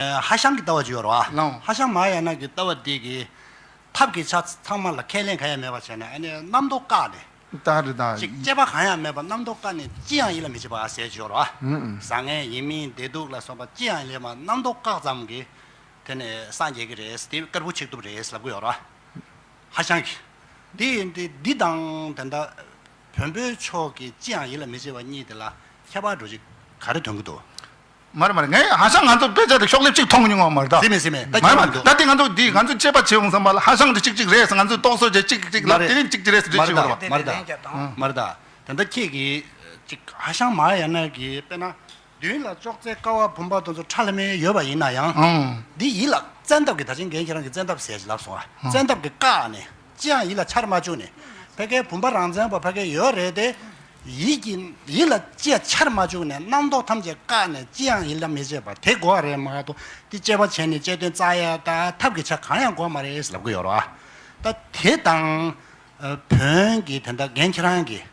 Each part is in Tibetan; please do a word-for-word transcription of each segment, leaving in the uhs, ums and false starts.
ཧྭ་ཤང་གི་ལྟ་བ་ཅིག་ཡོད་རེད་བ། ལགས། ཧྭ་ཤང་མ་ཧཱ་ཡ་ན་གི་ལྟ་བ་འདི་གི་ཐབས་ཀྱི་ཆ་ཚང་མ་ལ་ཁས་ལེན་གང་ཡང་མེད་པ་བྱས་ནས་ཨ་ནི་རྣམ་རྟོག་བཀག་ནས། ད་རེད་ད། ཅིག་དཔྱད་པ་གང་ཡང་མེད་པར་རྣམ་རྟོག་བཀག་ནས་ཅི་ཡང་ཡིད་ལ་མི་བྱེད་པ་ཟེར་གྱི་ཡོད་རེད་བ། ཨུ་ཨུ། བཟང་ངན་ཡིན་མིན་བདེ་སྡུག་ལ་སོགས་པ་ཅི་ཡང་ཡིད་ལ་མ་རྣམ་རྟོག་བཀག་ཙམ་གྱིས་དེ་ནས་སངས་རྒྱས་ཀྱི་རེད། དེ་དཀར་པོ་ཆིག་ཐུབ་རེད་ལབ་ཀྱི་ཡོད་རེད་བ། ཧྭ་ཤང་གི། འདི་ཡིན་ཏེ་འདི་དང་དེ་འདྲ་བོན་པོའི་ཕྱོགས་ཀྱི་ཅི་ཡང་ཡིད་ལ་མི་བྱེད་པ་གཉིས་དེ་ལ་ཁྱད་པར་འགྲོ་གཞི་ག་རེ་ཐོན་གྱི་འདུག་མ་རེད་མ་རེད། ངས་ཧྭ་ཤང་ང་ཚོ་དཔེ་ཆ་དེ་ཤོག་ལེབ་གཅིག་མཐོང་གི་མྱོང་བ་མ་རེད་ད། ཟེར་མེད་ཟེར་མེད་ད་མ་རེད་ཁྱེད་མ་རང་རེད་འདུག་ད་དེ་ང་ཚོ་འདི་ང་ཚོ་དཔྱད་པ་བྱེད་འོང་བསམ་པ་ལ་ཧྭ་ཤང་དེ་གཅིག་གཅིག་རེད་ཟེར། ང་ཚོས་རྟོག་བཟོ་བྱས་གཅིག་གཅིག་ལབ་མ་རེད། དེ་རིང་གཅིག་གཅིག་རེད་ཟེར་འགྲེལ་བྱེད་དགོས་རེད་བ། མ་རེད་ད། མ་རེད་ད། དེ་འདྲ་ཁྱེད་ཀྱིས་གཅིག་ཧྭ་ཤང་མ་ཧཱ་ཡ་ན་གི་དཔེར་ན། མདུན་ལ་ཅོག་ཙེ་ཀ་བ་བུམ་པ་དེ་ཚོ་ཁྲ་ལམ་མེ་ཡོད་པ་ཡིན་ན་ཡང་། ཨང་། འདི་ཡིད་ལ་བཙན་ཐབས་ཀྱི་ད་ཅིང་རྒན་ཁྱེད་རང་གི་བཙན་ཐབས་ཟེར་ལབ་སོང་ཨ། ཨང་། བཙན་ཐབས་ཀྱི་བཀག་ནས་ཅི་ཡང་ཡིད་ལ་འཆར་མ་བཅུག་ནས་ཕ་གའི་བུམ་པ་རང་བཙན་པ་ཕ་གའི་ཡོད་རེད་དེ། ཡིད་ཀྱི་ཡིད་ལ་ཅི་ཡང་འཆར་མ་བཅུག་ནས་རྣམ་རྟོག་ཐམས་ཅད་བཀག་ནས་ཅི་ཡང་ཡིད་ལ་མི་བྱེད་པ་དེ་དགོས་པ་རེད་མ་གཏོགས་དེ་དཔྱད་པ་བྱས་ནས་དཔྱད་དོན་བཙལ་ཡ་ད་ཐབས་ཀྱི་ཆ་གང་ཡང་དགོས་མ་རེད་ལབ་གི་ཡོད་རེད་བ། ད་དེ་དང་། བོན་གྱི་དེ་འདྲ་རྒན་ཁྱེད་རང་གིས་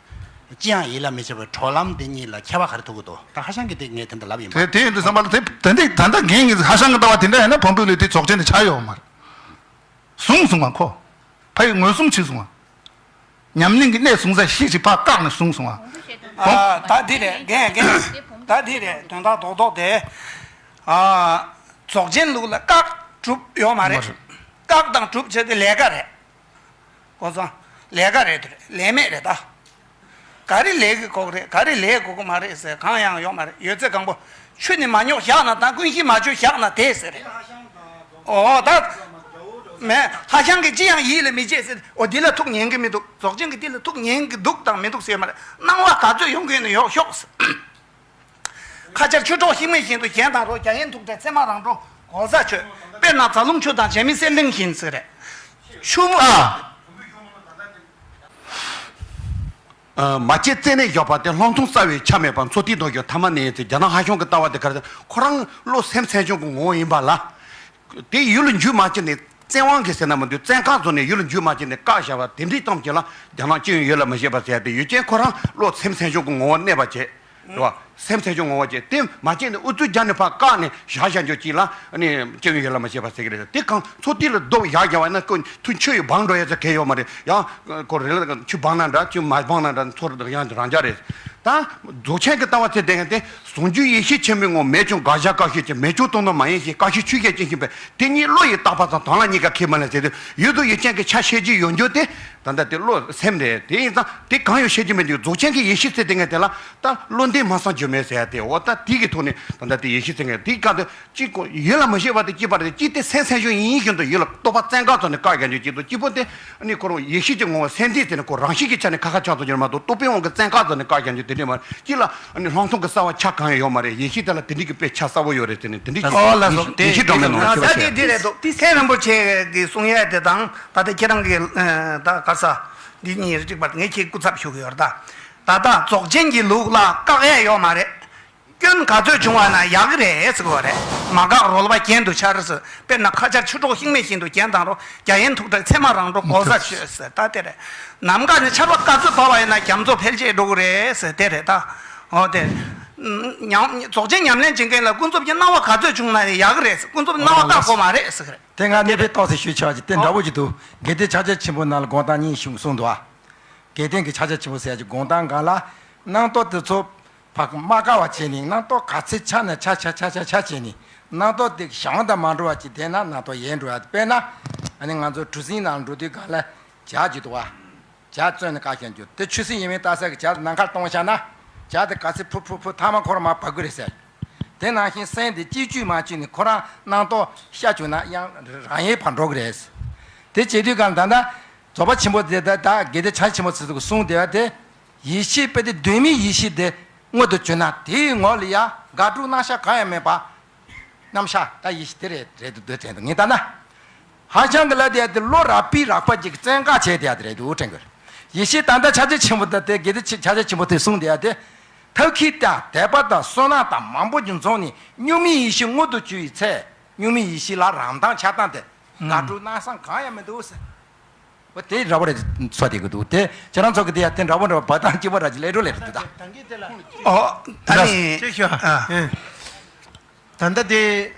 ཅི་ཡང་ཡིད་ལ་མི་བྱེད་པའི་གྲོལ་ལམ་དེ་གཉིས་ལ་ཁྱད་པར་ག་རེ་ཐུག་གི་འདུག་ད་ཧྭ་ཤང་གི་དེ་ངས་དེ་འདྲ་ལབ་ཡིན་པ། དེ་དེ་ཡིན་དུས་བསམ་པ་ལ་དེ་དེ་འདྲ་ད་ལྟ་རྒན་གྱིས་ཧྭ་ཤང་གི་ལྟ་བ་དེ་འདྲ་ཡིན་ན་བོན་པོའི་ལུགས་དེ་རྫོགས་ཆེན་དེ་ཆགས་ཡོད་མ་རེད། བཟུང་སོང་བ་ཁོ། ཕ་ཡི་ངོས་བཟུང་བྱས་སོང་བ། ཉམས་ལེན་གྱི་གནས་བཟུང་ས་ཤེས་ཀྱི་ཕར་བཀག་ནས་བཟུང་སོང་བ། ཨ། ད་འདི་རེད་རྒན་རྒན། ད་འདི་རེད་དོན་དག་རྡོག་རྡོག་དེ། ཨ། རྫོགས་ཆེན་ལུགས་ལ་བཀག་སྒྲུབ་ཡོད་མ་རེད། མ་རེད། བཀག་དང་སྒྲུབ་བྱེད་དེ་ལས་ཀ་རེད། གོ་སོང་། ལས་ཀ་རེད་དེ་རེད། ལས་མེད་རེད་ད། ག་རེ་ལས་ཀྱི་ཁོག་རེད། ག་རེ་ལས་དགོས་ཀྱི་མ་རེད་ཟེར་གང་ཡང་ཡོད་མ་རེད། ཡོད་ཚད་གང་པོ། ཆུ་ནི་མ་རྙོག་བཞག་ན་དང་། ཀུན་གཞི་མ་བཅོས་བཞག་ན་དེ་ཟེར་རེད། ཨོ་ད། མེད། ཧྭ་ཤང་གིས་ཅི་ཡང་ཡིད་ལ་མི་བྱེད་ཟེར། ཨོ་འདི་ལ་ཐུགས་ཉན་གྱི་མི་འདུག་རྫོགས་ཆེན་གྱིས་འདི་ལ་ཐུགས་ཉན་གྱི་འདུག་དང་མི་འདུག་ཟེར་མ་རེད། སྣང་བ་ག་ཚོད་ཡོང་གི་ཡོད་ན་ཡོང་ཤོག་ཟེར། ཁ་ཆར་ཆུ་གྲོགས་ཤིང་མེད་བཞིན་དུ་གྱེན་དང་རོ། རྒྱ་ཡན་ཐུག་འཕྲད་ཚེར་མ་རང་གྲོལ་གོ་ས་ཆོད། དཔེར་ན་རྫ་ལུང་ཆུ་དང་བྱེ་མའི་གསེར་གླིང་བཞིན་ཟེར་རེད། ཆུ་བོ། ཨ། ཨ། མ་སྐྱེས་རྩད་ནས་བཞག་པ་དེ་ལྷག་མཐོང་རྩ་བའི་ཆ་མེད་པ། འཚོ་རྟེན་དོན་གྱི་ཐ་མ་ནས་ཡིན་ཚེ། རྒྱ་ནག་ཧྭ་ཤང་གི་ལྟ་བ་དེ་ག་རེ་ཟེར། ཁོ་རང་བློ་སེམས་སེམས་བྱུང་གི་ངོ་བོ་ཡིན་པ་ལ། དེ་ཡུལ་ལ་འཇུས་མ་བྱས་ནས་བཙན་དབང་གིས་ཟེར་ན་མི་འདུག་བཙན་བཀག་བཟོ་ནས་ཡུལ་ལ་འཇུས་མ་བྱས་ནས་བཀག་བཞག་པ་དེ་འདྲའི་གཏམ་གྱི་ལ་རྒྱ་ནག་སྤྱི་ཡོངས་ཡིད་ལ་མི་བྱེད་པ་ཟེར་ཡ་དེ་ཡུལ་ཅན་ཁོ་རང་བློ་སེམས་སེམས་བྱུང་གི་ངོ་བོ་གནས་པ་བྱས། རེད་བ། སེམས་སེམས་བྱུང་ངོ་བོ་བྱས་དེ་མ་བྱས་ནས་ཨུ་ཚུགས་རྒྱག་ནས་ཕར་བཀག་ནས་བཞག་བཞག་རྒྱུ་ཅིག་ལ་ཨ་ནི་སྤྱི་ཡོངས་ཡིད་ལ་མི་བྱེད་པ་ཟེར་གི་རེད། དེ་གང་འཚོ་རྟེན་ལ་རྡོ་བཞག་བཞག་པ་ན་ཁོ་ཐུགས་ཆུ་ཡིས་སྦངས་འགྲོ་ཡ་ཚོ་གལ་ཡོད་མ་རེད། ཡང་ཁོ་རེ་ལ་ཆུ་སྦངས་ན་འདྲ་ཆུ་མ་སྦངས་ན་འདྲ་འཚོ་ར་ཡང་རང་འཇགས་རེད། ད་རྫོགས་ཆེན་གྱི་ལྟ་བ་ཚེ་བསྟན་མཁན་དེ། ཟུང་འཇུག་ཡེ་ཤེས་ཆེན་པོའི་ངོ་བོ། མེད་བྱུང་དགག་བྱ་བཀག་ཤེས་ཀྱི། མེད་བྱུང་སྟོང་ནི་མ་ཡིན་ཞེས། བཀག་ཤེས་ཆོས་ཅན་ཅན་ཞིག་པས། དེ་ཉིད་བློ་ཡིས་བརྟགས་པ་དང་། དོན་ལ་གཉིས་ཀ་ཁས་མི་ལེན་ཟེར་དུས། ཡུལ་དུ་ཡུལ་ཅན་གྱི་ཆ་ཤེས་ཀྱི་ཡོད་རྒྱུ་དེ་ད་ལྟ་དེ་བློ་སེམས་རེད། དེ་ཡིན་ཙང་དེ་གང་ཡང་ཤེས་ཀྱི་མེད་དུས། རྫོགས་ཆེན་གྱི་ཡེ་ཤེས་ཚེ་བསྟན་མཁན་དེ་ལ་ད་བློ་འདས་མ་སངས་རྒྱུ་མེད་ཟེར་ཡ་དེ། འོ་ད་དེ་གི་ཐོག་ནས་ད་ལྟ་དེ་ཡེ་ཤེས་ཚེ་བསྟན་མཁན་དེའི་སྐབས་དུ། གཅིག་ཁོ་ཡིད་ལ་མི་བྱེད་པ་དེ་གཅིག་པ་རེད། གཅིག་དེ་སེམས་སེམས་བྱུང་ཡིན་བཞིན་དུ་ཡིད་ལ་རྟོག་པ་བཙན་བཀག་བཟོ་ནས་བཀག་རྒྱག་རྒྱུ་གཅིག་དང་། གཅིག་པོ་དེ་ཨ་ནི་ཁོ་རང་ཡེ་ཤེས་ཀྱི་ངོ་བོ་སེམས་གཏད་ཟེར་ནས་ཁོ་རང་བཞིན་གྱི་ཆ་ནས་ཁ་ཁ་ཆགས་ཐུབ་ཀྱི་རེད་མ་གཏོགས། རྟོག་པའི་དབང་གིས་བཙན་བཀག་བཟོ་ནས་བཀག་རྒྱག་རྒྱུ་དེ་འདྲས་མ་རེད། གཅིག་ལ་ཨ་ནི་ལྷག་མཐོང་གི་གསལ་བ་ཆ་གང་ཡང་ཡོད་མ་རེད། ཡེ་ཤེས་དེ་ལ་དེ་འདྲས་ཀྱི་དཔེ་ཆ་གསལ་བོ་ཡོད་རེད་ཟེར་ནས་དེ་འདྲས་ཀྱི། ཨོ་ལགས་སོ། ཡེ་ཤེས་སྒྲོན་མེ་ནང་ལ་ཞེས་པ་ད་བཤད། དེ་འདི་རེད་འདུག་མཁན་རིན་པོ་ཆེ་གིས་གསུང་ཡས་དེ་དང་ད་ལྟ་ཁྱེད་རང་གིས་ད་ག་ས་འདི་གཉིས་གཅིག་པ་ངས་ཁྱེད་སྐུ་ཚབ་ཞུ་གི་ཡོད་རེད། ད་ད་ལྟ་རྫོགས་ཆེན་གྱི་ལུགས་ལ་བཀག་ཡས་ཡོད་མ་རེད། སྐྱོན་ག་ཚོད་བྱུང་བ་ན་ཡག་གི་རེད་ཟེར་གི་རེད། མ་བཀག་རོལ་པ་གྱེན་དུ་འཕྱར་ཟེར། དཔེར་ན་ཁ་ཆར་ཆུ་གྲོགས་ཤིང་མེད་བཞིན་དུ་གྱེན་དང་རོ། རྒྱ་ཡན་ཐུག་འཕྲད་ཚེར་མ་རང་གྲོལ་གོ་ས་ཆོད་ཟེར། ད་དེ་རེད། ནམ་མཁའ་ནས་ཆར་པ་ག་ཚོད་བབས་པ་ཡིན་ན་རྒྱ་མཚོ་འཕེལ་རྒྱས་འགྲོ་གི་རེད་ཟེར། དེ་རེད་ད། འོ་དེ། ཉམས་རྫོགས་ཆེན་ཉམས་ལེན་བྱེད་མཁན་ལ་ཀུན་རྫོབ་ཀྱི་སྣང་བ་ག་ཚོད་བྱུང་ན་ཡག་གི་རེད་ཟེར། ཀུན་རྫོབ་སྣང་བ་བཀག་དགོས་མ་རེད་ཟེར་གི་རེད། དེ་ང་གནས་པའི་རྟགས་སུ་ཞུས་ཆོག་ཅིག་དེ་འདྲ་བོ་ཅིག་འདུག་དགེ་ལྡན་ཕྱག་རྒྱ་ཆེན་པོ་ནང་ལ་དགོངས་དག་གཉིས་བྱུང་གསུངས་འདུག་ཨ། དགེ་ལྡན་གྱི་ཕྱག་རྒྱ་ཆེན་པོ་ཟེར་ཡ་ཅིག་དགོངས་དག་སྒང་ལ། སྣང་སྟོང་དེ་ཚོ་ཕར་མ་བཀག་པ་བྱས་ནས། སྣང་སྟོང་ག་ཚོད་ཆགས་ན་ཆགས་ཆགས་ཆགས་ཆགས་ཆགས་བྱས་ནས། སྣང་སྟོང་དེ་བྱང་དུ་མ་འགྲོ་བ་ཅིག་བསྡད་ན་སྣང་སྟོང་ཡལ་འགྲོ་ཡ། དཔེར་ན་ཨ་ནི་ང་ཚོ་གྲུ་གཟིངས་ནང་འགྲོ་དུས་སྒང་ལ་ཇ་ཅིག་འདུག་བ། ཇ་བཙོས་ནས་བཀག་བཞག་རྒྱུ་དེ་ཆུ་སྲིན་ཡིན་མིན་བལྟ་ས་གི་ཇ་ནམ་མཁར་གཏོང་བཞག་ན། ཇ་དེ་ག་ཚོད་ཕུ་ཕུ་ཕུ་མཐའ་མ་ཁོ་རང་མར་བབས་ཀྱི་རེད་ཟེར། དེ་ནང་བཞིན་སེམས་དེ་གཅིག་བཅུས་མ་བཅུས་ནས་ཁོ་རང་སྣང་སྟོང་ཤར་བཅུག་ན་ཡང་རང་ཡལ་བར་འགྲོ་གི་རེད། དེ་བྱེད་དུས་སྒང་ད་ལྟ་རྫོགས་པ་ཆེན་པོ་དེ་ད་ད་དགེ་ལྡན་ཕྱག་ཆེན་པོ་ཚོས་གསུངས་བསྡད་པ་དེ། ཡེ་ཤེས་དཔེ་དེ་གདོད་མའི་ཡེ་ཤེས་དེ་མངོན་དུ་གྱུར་ན། དེའི་ངོ་ལ་ཡ་དགག་སྒྲུབ་རྣམ་གཞག་གང་ཡང་མེད་པ། རྣམ་གཞག་ད་ཡེ་ཤེས་དེ་རེད་རེད་འདུག་འདོད་དྲན་འདུག་ངས་ལྟ་ན། ཧྭ་ཤང་གི་ལ་དེ་ཡ་དེ་བློ་རགས་པའི་རགས་པ་ཅིག་བཙན་བཀག་བྱས་དེ་ཡ་དེ་རེད་འདུག་དྲན་གི། ཡེ་ཤེས་ད་ལྟ་ཕྱག་རྒྱ་ཆེན་པོ་དང་དེ་དགེ་ལྡན་ཕྱག་རྒྱ་ཆེན་པོ་དེ་གསུངས་དེ་ཡ་དེ། ཐབས་མཁས་དང་དད་པ་དང་བསོད་ནམས་དང་མང་པོ་ཅིག་འཛོམས་ནས་གཉུག་མའི་ཡེ་ཤེས་མངོན་དུ་གྱུར་བའི་ཚེ། གཉུག་མའི་ཡེ་ཤེས་ལ་རང་མདངས་ཆགས་སྟངས་དེ་དགག་སྒྲུབ་རྣམ་གཞག་གང་ཡང་མི་འདུག་ཟེར། འོ་དེ་འདྲ་བོ་རེད་ཚོ་དེ་གི་འདུག་དེ་ཁྱེད་རང་ཚོ་གི་དེ་ཡ་དེ་འདྲ་བོ་འདྲ་བོ་བ་དང་སྐྱིད་པོ་ར་ཅིག་ལས་འགྲོ་ལས་རེད་འདུག་ད། ཨོ་ད་ནི་ཅེས་ཤོག་ཨ། ད་ལྟ་དེ་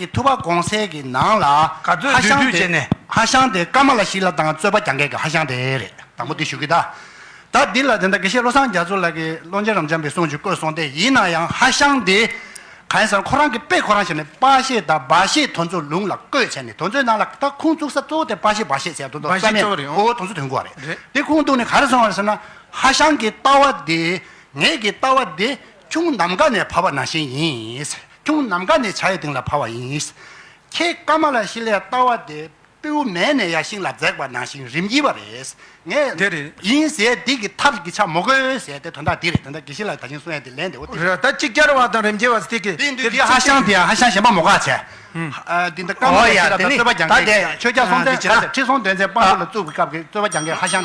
གི་ཐུབ་པ་གོང་གསལ་གྱི་ནང་ལ། ག་ཚོད་ཧ་ཤང་བསྡུས་བསྡུས་དེ་བྱས་ནས། ཧ་ཤང་དེ་ཀ་མ་ལ་ཤཱི་ལ་དང་རྩོད་པ་རྒྱག་མཁན་གྱི་ཧ་ཤང་དེ་རེད། དང་པོ་དེ་ཞུ་གི་ད། ད་འདི་ལ་དེ་འདྲ་དགེ་བཤེས་བློ་བཟང་རྒྱ་མཚོ་ལགས་ཀྱིས་ཀློང་ཆེན་རབ་འབྱམས་པའི་གསུང་ཅིག་བཀོད་སོང་སྟེ། ཡིན་ན་ཡང་ཧ་ཤང་དེ། གང་ཡིན་ཟེར་ན་ཁོ་རང་གིས་དཔེ་ཁོ་རང་བྱས་ནས་པ་ཤེ་དང་བ་ཤེ་དོན་ཚོ་ལུང་ལ་བཀོད་བྱས་ནས་དོན་ཚོའི་ནང་ལ་ད་ཁུངས་བཙུགས་ས་གཙོ་བོ་དེ་པ་ཤེ་བ་ཤེ་ཟེར་དོན་ཚོ་བ་ཤེ་རྩ་མེད་གཙོ་བོ་རེད། འོ་དོན་ཚོ་ཐོན་དགོས་རེད། རེད། དེ་ཁུངས་གཏུགས་ནས་ག་རེ་སོང་བ་རེད་ཟེར་ན། ཧ་ཤང་གི་ལྟ་བ་དེ་ངེད་ཀྱི་ལྟ་བ་དེ་ཁྱུང་ནམ་མཁའ་ནས་བབས་པ་ནང་བཞིན་ཡིན། ཁྱུང་ནམ་མཁའ་ནས་བྱ་ཡི་སྟེང་ལ་བབས་པ་ཡིན། ཁྱེད་ཀ་མ་ལ་ཤི་ལའི་ལྟ་བ་དེ་སྤྲེའུ་མེ་ནས་ཡར་ཤིང་ལ་འཛེགས་པ་ནང་བཞིན་རིམ་གྱིས་པ་རེད། ངས་དེ་རེད། ཡིན་ཟེར་འདི་གི་ཐབས་ཀྱི་ཆ་མོ་གོས་ཟེར་དེ་དོན་དག་འདི་རེད། དོན་དག་དགེ་བཤེས་ལགས་ད་ཅིང་གསུང་ཡ་དེ་ལན་དེ་འོ་དེ་རེད། ད་ཅིག་ཅར་བ་དང་རིམ་གྱིས་པ་ཟེར་གི་དེ་འདུས་དེ་ཧ་ཤང་དེ་ཧ་ཤང་གཞན་པ་མོ་ག་བྱས། ཨ་འདི་འདི་ཀ་མ་ལ་ཤི་ལ་དང་རྩོད་པ་རྒྱག་མཁན་ཆོས་རྒྱལ་སྲོང་བཙན་ཁྲི་སྲོང་ལྡེ་བཙན་དཔང་པོ་ལ་བཙུགས་པའི་སྐབས་ཀྱི་རྩོད་པ་རྒྱག་མཁན་ཧ་ཤང་